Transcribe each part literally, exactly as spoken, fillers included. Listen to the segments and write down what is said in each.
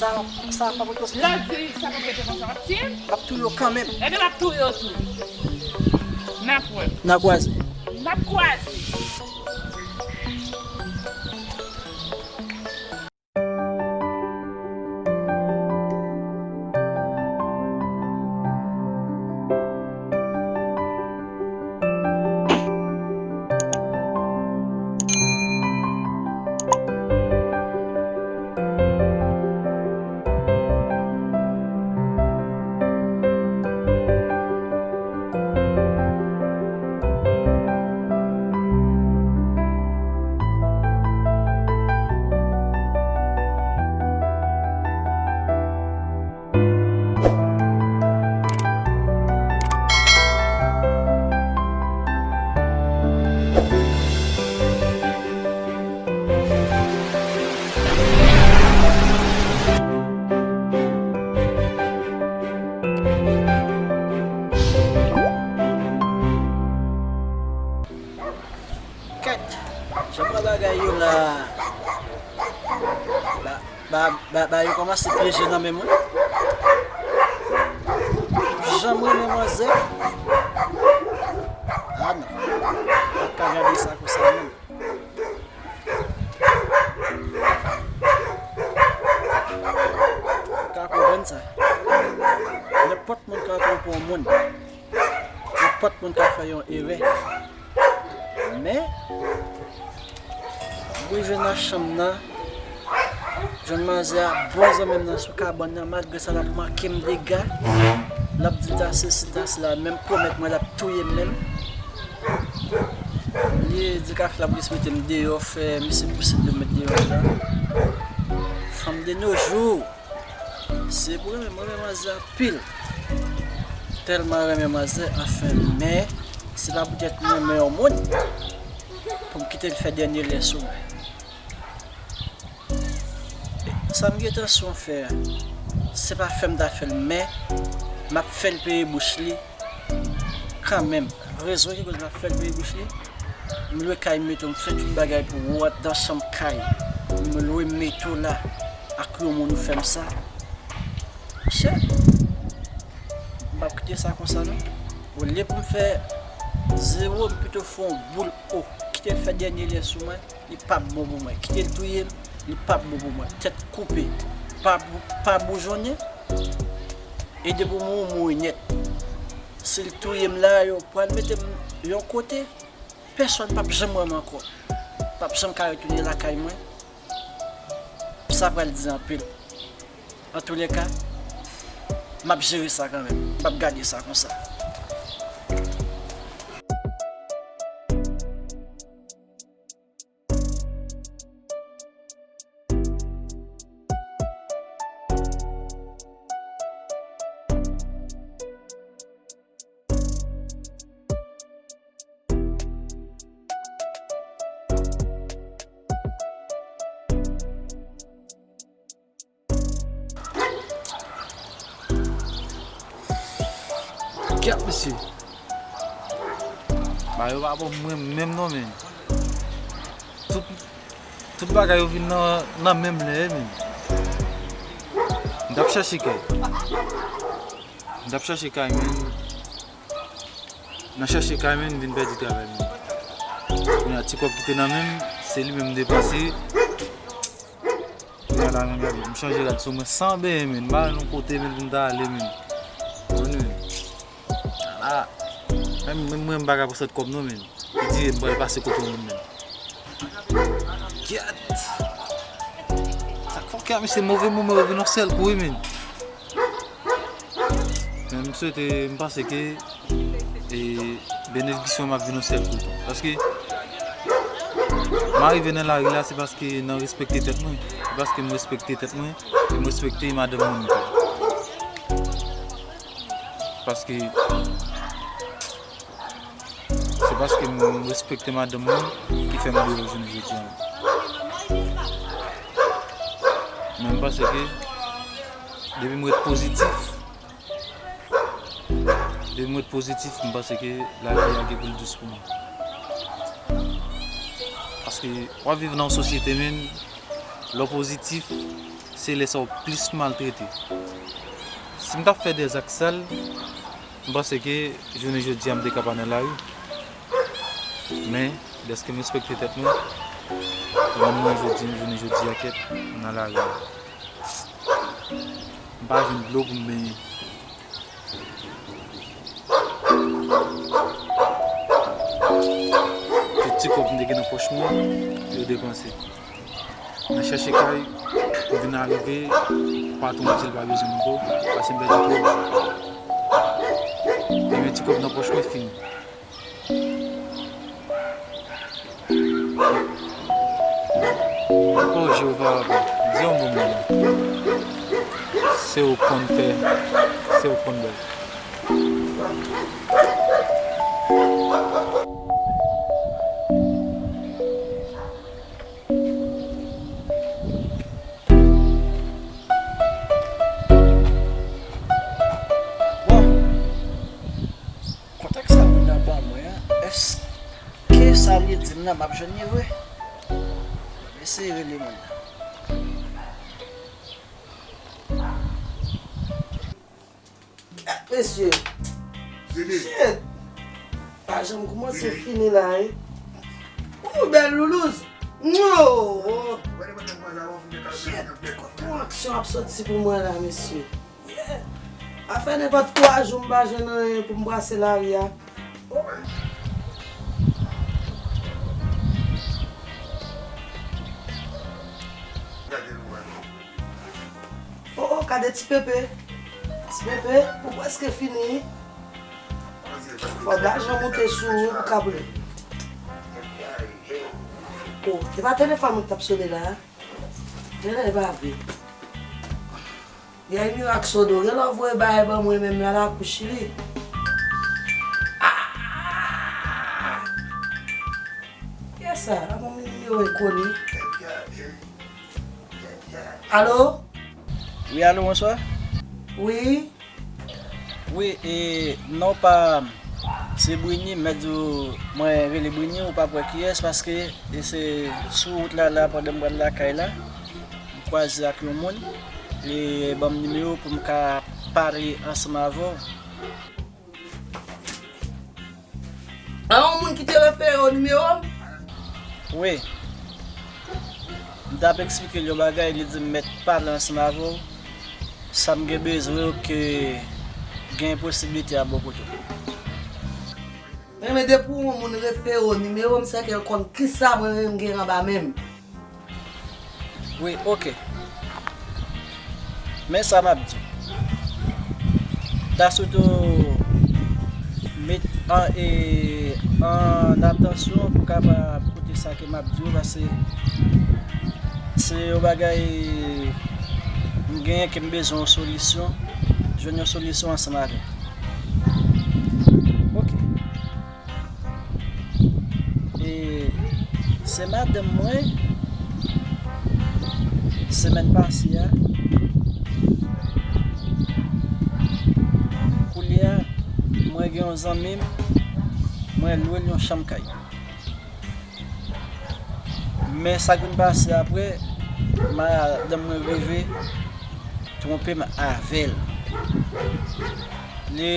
Sa, sa pa poko. Lè w di sa p ap rete konsa, w ap tiye m? M ap touye w kanmenm. Ebyen, m ap touye w tou. N ap wè. N a kwaze. N ap kwaze. Kèt, jan m wè bagay yo la, ba, ba, ba yo kòmanse pyeje nan men mwen. Jan m renmen manzè. A non. M pa ka gade sa konsa menm. Ou ka konprann sa. Nenpòt moun ka twonpe yon moun. Nenpòt moun ka fè yon erè. Men, m rive nan chanm nan, jwenn manzè a, bon zanmi m nan sou kabann nan, malgre sa l ap manke m dega, l ap di l ta sesi, l ta sela, menm pwomèt mwen l ap touye m menm. Li di kafe l ap jis mete m deyò, fè misye pouse dlo m deyò la. Fanm de nos jours. Se pou renmen, mwen renmen manzè anpil. Tèlman renmen manzè, anfen, men se pa poutèt mwen renmen yon moun pou m kite l fè dènye lè sou mwen. Sa m gentan sou fè a, se pa fè m ta fè l, men m ap fè l peye bouch li. Kanmenm, rezon ki koz m ap fè l peye bouch li, m lwe kay Meto, m fè tout bagay pou ou, w andan chanm kay, m lwe Meto la ak yon moun ou fè m sa. Chè, m p ap kite sa konsa non. Olye pou m fè zewo, m pito fè yon boul O. Kite l fè dènye lè sou mwen. Li p ap bon pou mwen. Kite l touye m, li p ap bon pou mwen. Tèt koupe, pa bou-, pa boujonnen, e depi w mouri, w mouri nèt. Si l touye m la, yo pral mete m yon kote, pèsonn p ap janm wè m ankò. P ap janm ka retounen lakay mwen. Sa pral di anpil. Antoulèka, m ap jere sa kanmenm. M p ap gade sa konsa. Kèt mesye. Bagay yo pa bon mwen menm non, men. Tout, tout bagay yo vin nan, nan menm lè, men. M t ap chèche kay. M t ap chèche kay, men. Nan chèche kay, men, m vin pèdi travay, men. Kounye a, ti kòb ki te nan men m, se li menm m depanse. Kounye a la, men, gade, m chanje rad sou mwen san benyen, men. M pa wè yon kote, men, pou m ta ale, men. Konn, men. Ala. Menm, menm mwen, m pa ka pran sèt kòb, non, men. Li di, m pral pase kote yon moun, men. Kèt! Sa k fè kè a misye move moman yo vin yon sèl kou, wi, men. Men m swete, m panse ke, e, benediksyon m ap vin yon sèl kou tou. Paske, m arive nan lari la, se paske nan respekte tèt mwen. Se paske m respekte tèt mwen, e m respekte madanm mwen tou. Paske, se paske m respekte madanm mwen ki fè m rive jounen jodi a. Men m panse ke depi m ret pozitif, depi m ret pozitif, m panse ke lavi a gen pou l dous pou mwen. Paske w ap viv nan yon sosyete, men, lè w pozitif, Se lè sa w plis maltrete. Si m t ap fè de zak sal, m panse ke jounen jodi a m te ka pa nan lari. Men, dèske m respekte tèt mwen, rann mwen jodi, jounen jodi a kèt, m nan lari a. M pa jwenn dlo pou m benyen. Tout ti kòb m te gen nan pòch mwen, yo depanse. Nan chèche kay, m vin arive, patwon an di l pa bezwen m ankò, paske m pèdi twòp jou. Ebyen, ti kòb nan pòch mwen fini. O Jewova, di yon bon moun. Se ou konn fè, se ou konn bay. Bon, kontak sa moun nan ban mwen an, èske sa l ye di m nan m ap jwenn li vre? M ap eseye rele moun nan. Mesye. Shit. Pa janm koumanse fini la, wi. Ou bèl loulouz. Oh. Shit. Kote yon aksyon ap soti pou mwen la, mesye. Yeah. Afè nenpòt twa jou m pa jwenn anyen pou m brase lari a. Oh, oh, gade ti pepe. Ti pepe, ou prèske fini. Fò lajan moute sou ou wi pou ka boule. Oh, e pa telefòn mwen k t ap sone la a? Genlè e pa vre. Yay mirak sodo, genlè w voye bagay ban mwen menm nan lakouch li. Ah! Kiyès sa? A bon, men nimewo enkoni. Alo? Wi, alo, bonswa. Wi. Wi, e, non pa m, se Brini, m mèt di w, mwen rele Brini, ou p ap wè kiyès, paske e se sou wout la, la, pandan m pral lakay la, m kwaze ak yon moun, li ban m nimewo pou m ka pale ansanm avè w. A yon moun ki te refere w nimewo m? Wi. M t ap eksplike l yon bagay, li di m mèt pale ansanm avè w. Sa m gen bezwen yo ke gen posiblite a bò kote w. Enben, depi yon moun refere w nimewo m, se ke l konn kisa mwen menm m gen anba men m. Wi, oke. Men sa m ap di w. Ta sitou met an, e, an atansyon pou kapab koute sa ke m ap di w, paske se yon bagay m genyen ke m bezwen yon solisyon, jwenn yon solisyon ansanm avè w. Oke. E se madanm mwen, semèn pase a, koulye a, mwen gen yon zanmi m, mwen lwe l yon chanm kay. Men sa k vin pase apre, madanm mwen rive twonpe m avè l. Li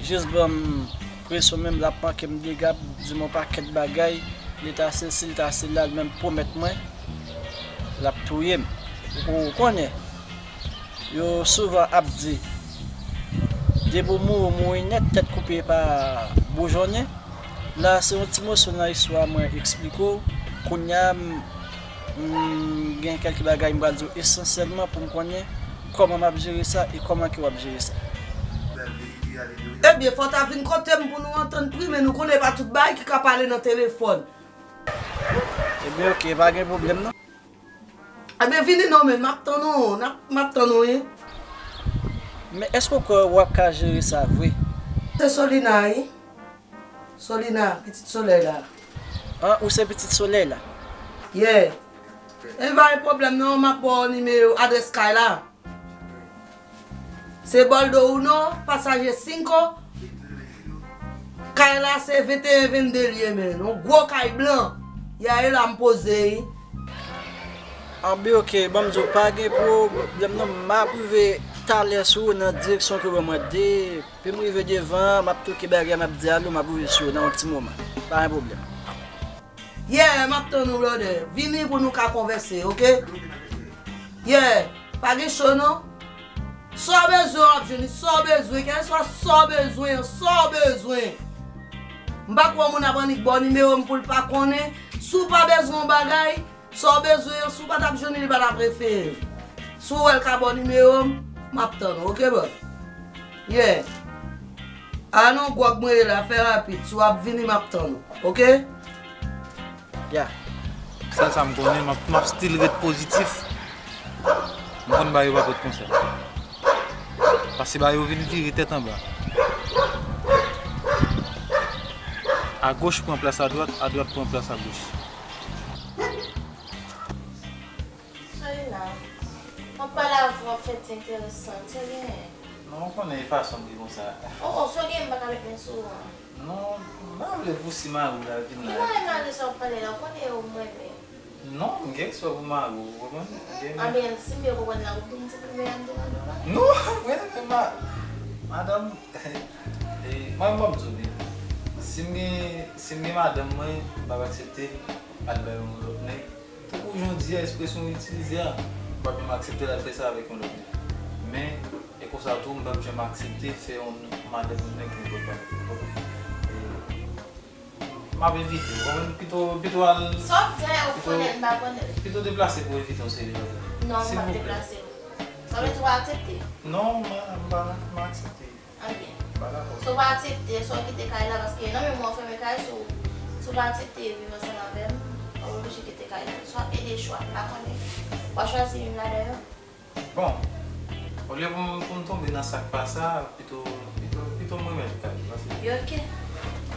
jis ban m presyon, menm l ap manke m dega, di m yon pakèt bagay, li ta sesi, li ta sela, li menm pwomèt mwen l ap touye m. Ou konnen, yo souvan ap di, depi w mouri, w mouri nèt, tèt koupe pa boujonnen. La, se yon ti moso nan istwa mwen eksplike w. Kounye a, m, m gen kèlke bagay m pral di w esansyèlman pou m konnen kòman m ap jere sa e kòman ke w ap jere sa. Ebyen, fò w ta vin kote m pou nou antann pri, men nou konnen pa tout bagay ki ka pale nan telefòn. Ebyen, oke, pa gen pwoblèm non. Ebyen, vini non, men m ap tann ou, n ap, m ap tann ou, wi. Men èske w kwè w ap ka jere sa vre? Se Solina, wi. Solina, pitit solèy la. An, ou se pitit solèy la? Yeah. E pa gen pwoblèm non, m ap ba w nimewo, adrès kay la. Se Bòldo ou non, pasaje senk. Kay la se venteyen vennde l ye, men yon gwo kay blan. Ya e la m poze, wi. Anben, oke, ban m di w, pa gen pwoblèm non, m ap rive talè sou ou nan direksyon ke w ban mwen. Depi m rive devan an, m ap toke bagay, m ap di alo, m ap rive sou ou nan yon ti moman. Pa gen pwoblèm. Yeah, m ap tann ou, brother. Vini pou nou ka konvèse, oke? Yeah, pa gen cho non. Sa w bezwen, w ap jwenn li. Sa w bezwen, kèlkeswa sa w bezwen, sa w bezwen. M pa kwè yon moun ap annik ba w nimewo m pou l pa konnen. Si w pa bezwen yon bagay, sa w bezwen an, si w pa t ap jwenn li, li pa t ap refere l. Si w wè l ka ba w nimewo m, m ap tann ou, oke, bro? Yeah. A non, gwòg mwen ye la, fè rapid. Si w ap vini, m ap tann ou, oke? Yeah. Sèl sa m konnen, m ap, m ap still ret pozitif. M konn bagay yo pa pot konsèy. Paske bagay yo vin vire tèt anba. Agoch pran plas adwat, adwat pran plas agoch. Soyina, w ap pale avè w, w ap fè ti enteresan, sa w genyen? Non, ou konnen e fason m ye konsa. O, o, sa w genyen m pa ka met men sou ou an? Non, m pa vle pou si mari w la vin la. Ki mari, mari sa w ap pale la, ou konnen e ou m renmen. Non, m gen respè pou mari w, ou konprann? M gen... Anben, si m byen konprann la, ou konn ti plimen an m te mande w la? Non, mwen renmen ma-, madanm, e, mwen, mwen m di w byen. Si m gen, si m gen madanm mwen, m p ap aksepte al bay yon lòt nèg. Tankou jan w di a, ekspresyon w itilize a, m p ap janm aksepte l al fè sa avèk yon lòt nèg. Men, e konsa tou, m p ap janm aksepte fè yon madanm yon nèg ki nenpòt bagay. Donk, e, m ap evite w, w konprann? Pito, pito al... Sa w ap di a, ou pito, konnen m pa konnen. Pito deplase pou evite yon seri de bagay. Non, m p ap deplase. Silvouplè. Sa vle di w pa aksepte? Non, m, m pa, m pa aksepte. Anben. M pa dakò. Si w pa aksepte, swa w kite kay la, paske nan men mwen w fèmen kay sou ou. Si w pa aksepte viv ansanm avè m, w ap oblije kite kay la. Swa ede chwa, m pa konnen. W a chwazi youn ladan yo. Bon, olye pou m, pou m tonbe nan sa k pa sa, pito, pito, pito m remèt ou kay la, paske... Yo, oke.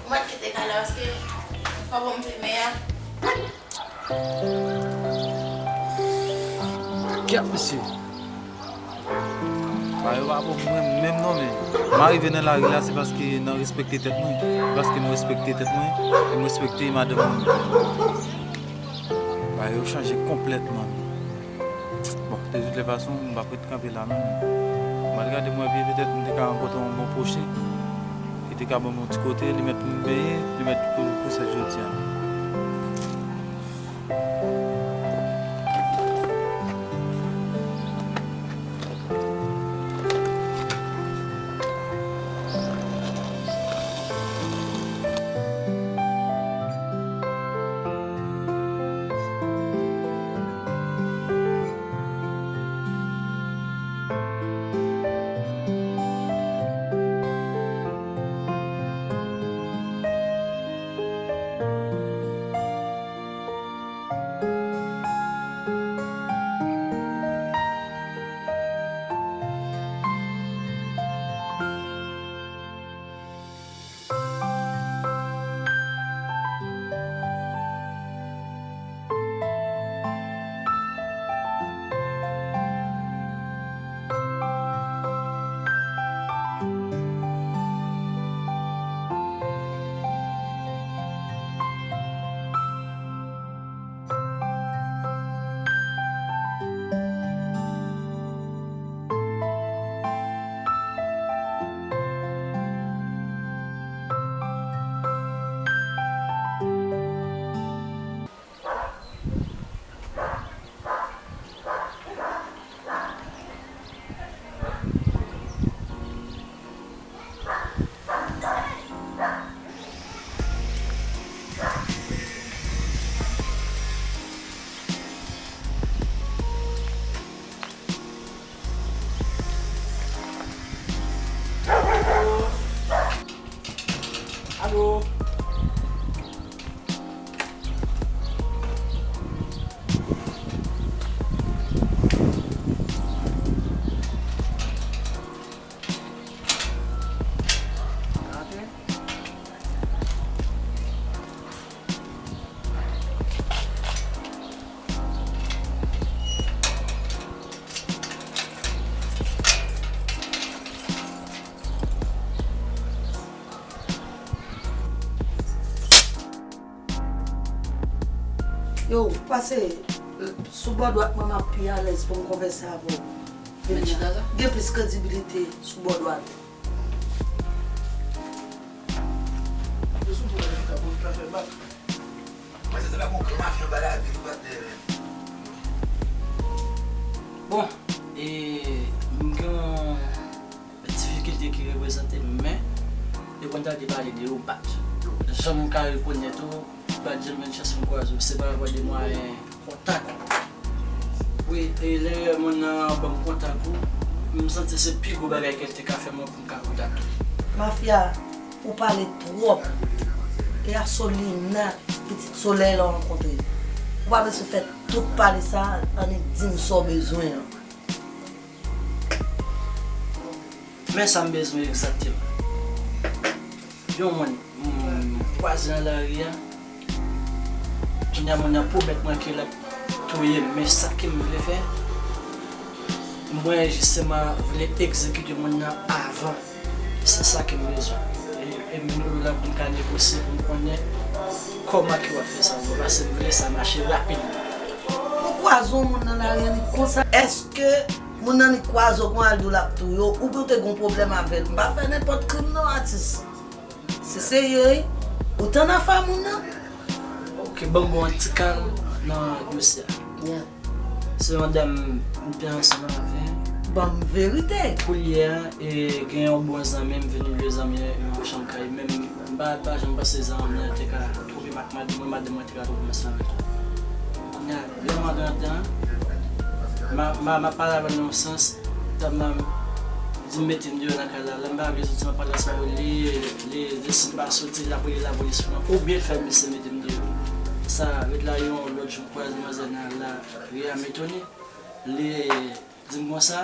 Ou mèt kite kay la, paske w pa ban m plimen an. Kèt mesye. Bagay yo pa bon pou mwen menm non, men m arive nan lari la, se paske nan respekte tèt mwen, paske m respekte tèt mwen, e m respekte madanm mwen tou. Bagay yo chanje konplètman, men. Bon, de tout lè fason, m p ap ret kanpe la non. M al gade m wè byen, petèt m te ka rankontre yon bon pwochen ki te ka ban m yon ti kote, li mèt pou m peye, li mèt pou, pou sèt jodi a. Alo? Yo, pase. Sou bò dwat mwen, m ap pi alèz pou m konvèse avè w. Men chita la. Gen plis kredibilite sou bò dwat. Bon, e, m gen yon difikilte ki reprezante m, men yo konn tande pale de yo bat. Jan m ka rekonèt ou, m pa t janm jwenn chans pou m kwaze w, se pa rapò de mwayen kontak ou. Wi, e lè moun nan ban m kontak ou, m santi se pi gwo bagay ke l te ka fè mwen pou m ka kontakte w. Mafya, ou pale twòp. E a Solina, pitit solèy la w rankontre. Ou pa bezwen fè tout pale sa, annik di m sa w bezwen an. Men sa m bezwen egzakteman. Yon moun, m kwaze nan lari a. Kounye a moun nan pwomèt mwen ke l ap touye m, men sa ke m vle fè, mwen jisteman vle egzekite moun nan avan. Se sa ke m bezwen. E, e m nou la pou m ka negosye pou m konnen kòman ke w ap fè sa pou mwen, paske m vle sa mache rapidman. Ou kwaze yon moun nan lari a, li konsa. Èske moun nan li kwaze w pou al di w l ap touye w, oubyen w te gen yon pwoblèm avè l? M pa fè nenpòt krim non, atis. Se serye, wi. Ou tann afè moun nan? Ok, ban m ba w yon ti kal nan dosye a. Yeah. Se yon dam m te ansanm avè. Ban m verite. Koulye a, e, gen yon bon zanmi m, vin lwe zanmi an yon chanm kay. Men m pa, pa janm panse zanmi an te ka twonpe m ak madanm mwen, madanm mwen te ka twonpe m ansanm avè l. Kounye a, lè m antre anndan an, m a, m a, m ap pale avè l nan yon sans, dam nan di m mete m deyò nan kay la. Lè m pa vle soti, m ap pale ansanm avè l, li, li di si m pa soti, l ap rele lapolis pou mwen, oubyen l fè misye mete m deyò. Sa, ret la yon lòt jou, m kwaze manzè nan lari a, m etone. Li di m konsa,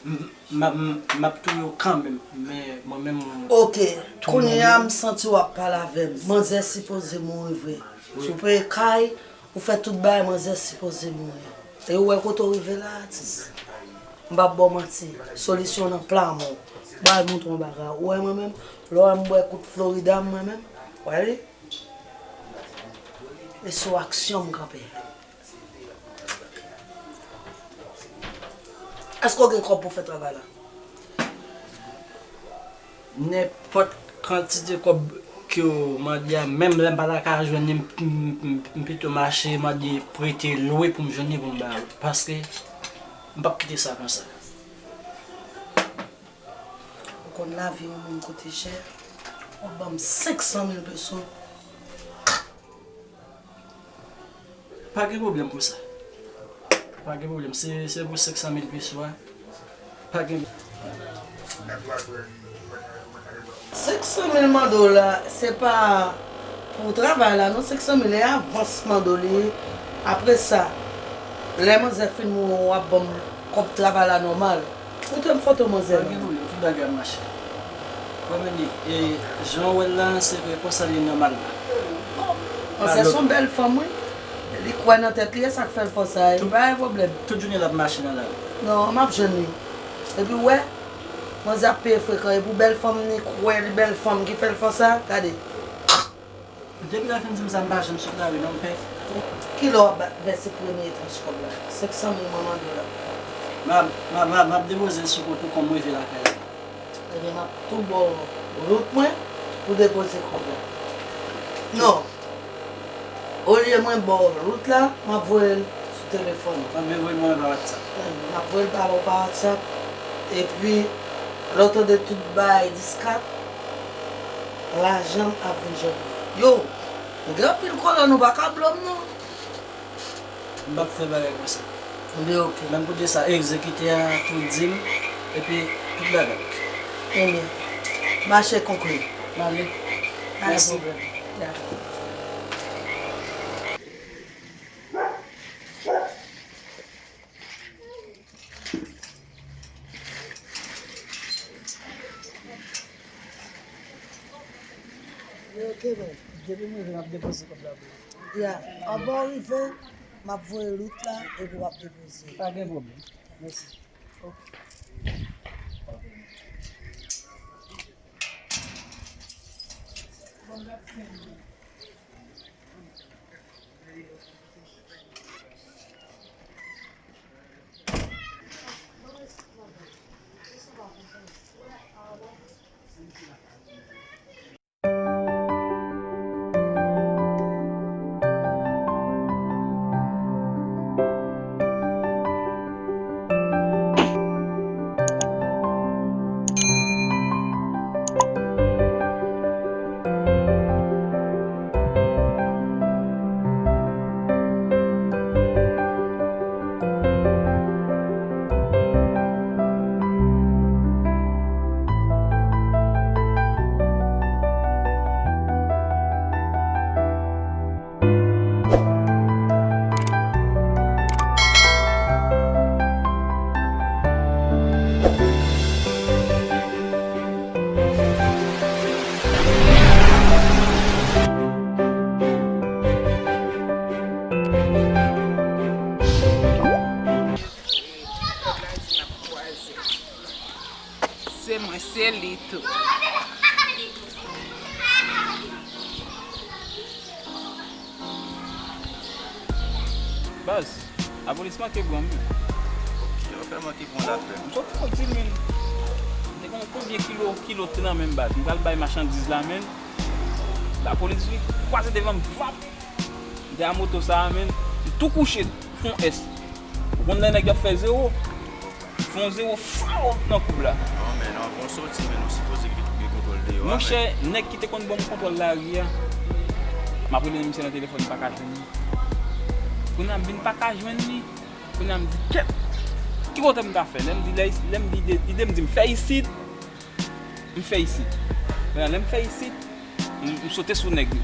m, m, m, m ap touye w kanmenm, men mwen menm, ok, kounye a, m santi w ap pale avè m. Manzè sipoze mouri vre. Wi. Si w peye kay, ou fè tout bagay, manzè sipoze mouri. E ou wè kote w rive la, atis. M p ap ba w manti. Solisyon nan pla men w. Ba m montre w yon bagay. Ou wè mwen menm, lè w wè m bwè kout Florida mwen menm, w wè li? E sou aksyon m kanpe. Èske w gen kòb pou fè travay la? Nenpòt kantite kòb ke w mande a, menm lè m pa ta ka jwenn li, m, m, m, m pito mache mande prete, lwe pou m jwenn li pou m ba ou. Paske m p ap kite sa konsa. Ou konn lavi yon moun koute chè, w ap ban m senk san mil peso. Pa gen pwoblèm pou sa. Pa gen pwoblèm. Se, se pou senk san mil peso a. Pa gen. Senk san mil mande w la, se pa pou travay la, non. Senk san mil e avans mande w li ye. Apre sa, lè manzè fin mouri, w ap ban m kòb travay la nòmal. Montre m foto manzè. Pa gen pwoblèm, tout bagay ap mache. Ou konprann li, e, jan w wè l la, se konsa li nòmalman. Manzè se yon bèl fanm, wi. Li kwè nan tèt li, e sa k fè l fè sa, e pa gen pwoblèm. Tout jounen l ap mache nan lari. Non, m ap jwenn li. Epi w wè, manzè ap peye frekan, e pou bèl fanm li kwè, li bèl fanm ki fè l fè sa, gade. Depi lè l fin di m sa, m pa janm sot lari non, m pè. Kilè w ap ba-, vèse premye tranch kòb la? Senk san mil mwen mande w la. M ap, m ap, m ap, m ap depoze l sou kont ou kòm m rive lakay la. Ebyen, m ap tou ba w rout mwen pou depoze kòb la. Non. Olye mwen ba w rout la, m ap voye l sou telefòn ou. Ebyen, voye l mwen pa WhatsApp. M ap voye l ba ou pa WhatsApp. Epi, lè w tande tout bagay diskat, lajan m ap vin jwenn ou. Yo, m gen anpil kòlòn, ou pa ka blo m non. M p ap fè bagay konsa. Ebyen, ok. Menm kote sa, egzekitè a tou di m, epi tout bagay. Ebyen, mache konkli. M ale. Pa gen pwoblèm. Dakò. Ok, bro. Depi m rive, m ap depoze kòb la pou ou. Ya, anvan w rive, m ap voye rout la epi w ap depoze. Pa gen pwoblèm. Mèsi. Ok. Se mwen, se li tou. Baz, lapolis manke pran m. Yo fè manke pran l ap fè. M sot fò di l, men. M te gen konbyen kilo, kilo te nan men m, baz. M pral bay machandiz la, men. Lapolis vin kwaze devan m, vap. M te a moto sa a, men. M tou kouche, fon S. Ou konn lè nèg yo ap fè zewo? Fon zewo faw nan koub la. Non, men, anvan w soti, men, ou sipoze gen, gen kontwòl deyò a, men. Monchè, nèg ki te konn ban m kontwòl lari a, m ap rele misye nan telefòn, m pa ka jwenn li. Kounye a m vin pa ka jwenn li. Kounye a m di, "Kèt! Ki kote m ta fè?" Lè m di, lè, lè m di ide, ide m di m fè isit, m fè isit. Kounye a lè m fè isit, m, m sote sou nèg yo.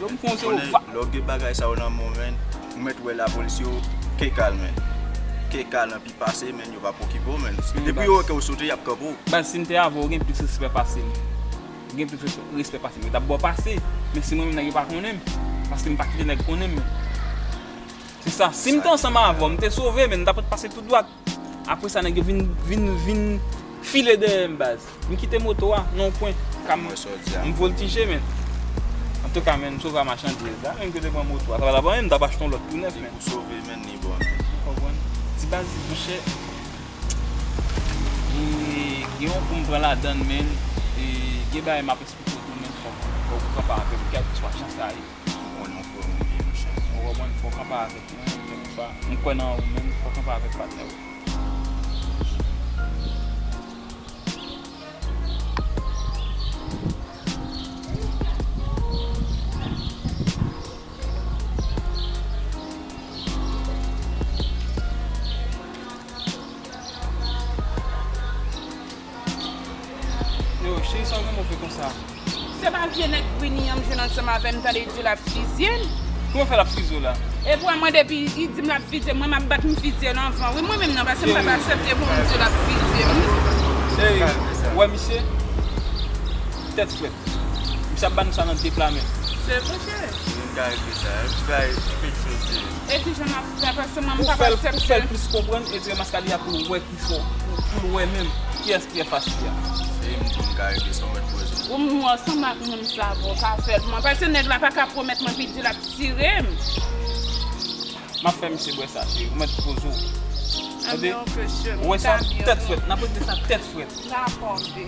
Yo m fon se yo va. Lè w gen bagay sa yo nan men w, men, ou mèt wè lapolis yo, kekal, men. Kekal anpi pase, men, yo p ap okipe w, men. Depi yo wè ke w sote, y ap kanpe w. Baz, si m te avè w, ou gen plis respè pase m. Ou gen plis respè pase m. Yo t ap ba w pase, men si mwen menm nèg yo pa konnen m, paske m pa kite nèg konnen m, men. Se sa, si m te ansanm avè w, m te sove, men m t ap ret pase tou dwat. Apre sa, nèg yo vin, vin, vin file dèyè m, baz. M kite moto a nan yon kwen. Ka m, m vòltije, men. Antouka, men, m sove a machandiz la. Menm ke te pran moto a, sa pa t ap anyen, m t ap achte yon lòt tou nèf, men. Ou sove, men, li bon, men. Ou konprann? Ti baz, monchè, e, gen yon kou m pran ladann, men, e, gen bagay m ap eksplike w tou, men, fò, fò w kanpe avè m, kèlkeswa jan sa ye. M konnen w frè m ou ye, monchè. Ou konprann? Fò w kanpe avèk mwen, kèlkeswa. M kwè nan ou menm, fò w kanpe avèk patnè w. Yo, cheri, sa w gen move konsa? Se pa vye nèg Brini an m jwenn ansanm avè m, tande l di l ap fizye m. Kòman fè l ap fizye w la? Epi w wè mwen depi li di m l ap fizye m, mwen m ap bat m fizye l anvan. Wi, mwen menm nan, paske m p ap aksepte pou moun di l ap fizye m. Cheri, ou wè misye? Tèt frèt. Misye ap ba nou sa nan de pla menm. Se vre, cheri. Moun ka regle sa, e ti bagay, ti peti sote. E kijan m ap fè, paske mwen m p ap aksepte. Ou fè l plis konprann, e ti remaske li a pou l wè ki fò, pou, pou l wè menm kiyès ki anfas li a. Se m tou m ka regle sa, ou mèt poze. Ou m wè ansanm ak moun sa, bon, pa fè l pou mwen. Paske nèg la pa ka pwomèt mwen pi di l ap tire m. M ap fè misye bwè sa, cheri. Ou mèt poze w. Tande? Ou wè sa? Tèt frèt. N ap regle sa tèt frèt.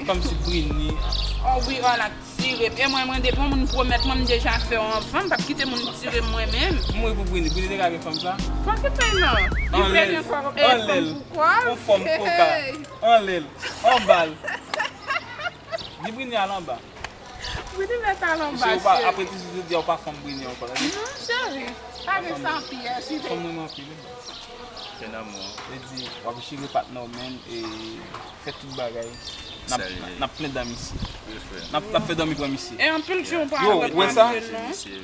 Kòmsi Brini. Oh wi, oh la. Tire m. E mwen, mwen, depi yon moun pwomèt mwen, m deja fè w anvan, m p ap kite moun tire m mwen menm. M mouri pou Brini. Brini te ka gen fanm sa? Pa okipe l non. Li vle gen fanm, e fanm pou kò l. Yon fanm koka. Anlè l. Anba l. Di Brini al anba. Brini mèt al anba, cheri. Apre ti sou di a ou pa fanm Brini ankò, tande? Non, cheri. Pa gen sa anpil, cheri. Fanm mwen anpil. Ken amou. Li di, w ap jere patnè w menm, e fè tout bagay. N ap, n ap plen dan misye. Wi, frè. N ap, n ap fè dòmi pran misye. E anpil jou pa wè sa.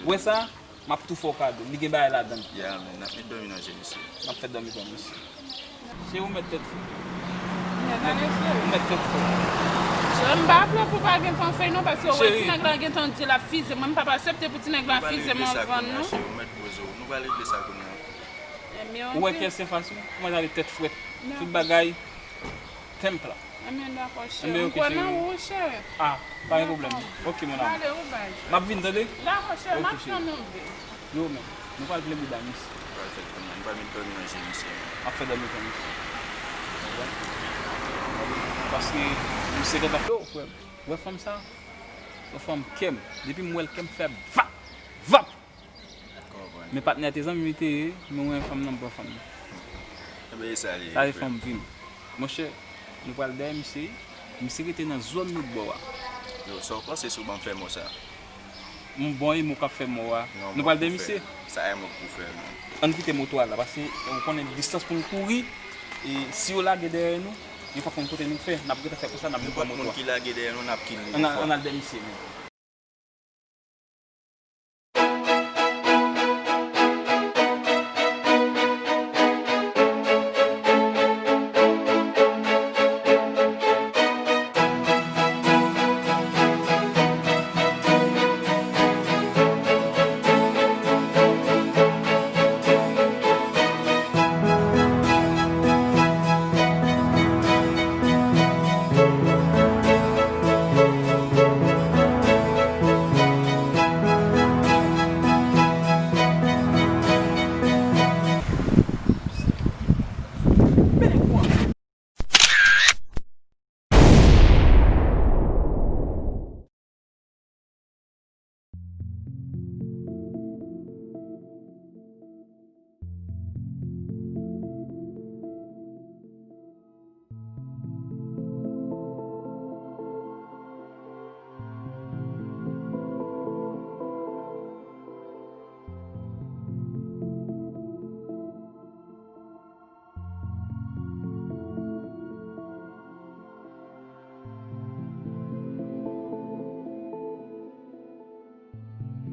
Wè sa? M ap tou fè w kado. Li gen bagay ladan l. Ya, men, n ap met dòmi nan je misye. N ap fè dòmi pran misye. Cheri, ou mèt tèt frèt. Ou mèt tèt frèt. Cheri, m pa vle pou pa gen tan fèy non, paske ou wè ti nèg la gentan di l ap fizye. Mwen, m p ap aksepte pou ti nèg la fizye m anvan non. Cheri, ou mèt poze w. Nou pral regle sa kounye a. Ou wè kiyès ki anfas ou? Ou mèt ale tèt frèt. Tout bagay tenpla. Enben, dakò, cheri. M kwè nan ou, cheri. Ah, pa gen pwoblèm. Ok, mon amour. Ale, ou bay. M ap vin, tande? Dakò, cheri, m ap tann ou vin. Yo, men, nou pral plen bouda misye. Nou pral fè kounye a, nou pral met dòmi nan je misye. M ap fè dòmi pran misye. Paske misye gentan fè, yo, frè m. Ou wè fanm sa? Yon fanm kè m. Depi m wè l, kè m fè vap! Vap! Men patnè a te zanmi m li te ye, men wè fanm nan m pran fanm nan. Enben, e sa li ye, frè. Sa se fanm vi m. Monchè, nou pral dèyè misye, misye rete nan zòn lòt bò a. Yo, sa w panse si w ban m fè mò sa? M bon e mò k ap fè mò a. Nou pral dèyè misye. Sa e mò k pou fè, non. Ann kite moto a la, paske ou konnen distans pou n kouri, e si yo lage dèyè nou, yo p ap konn kote nou fè, n ap gentan fè konsa, n ap vin pran moto a. Nenpòt moun ki lage dèyè nou, n ap kill li. Ann al, ann al dèyè misye, men.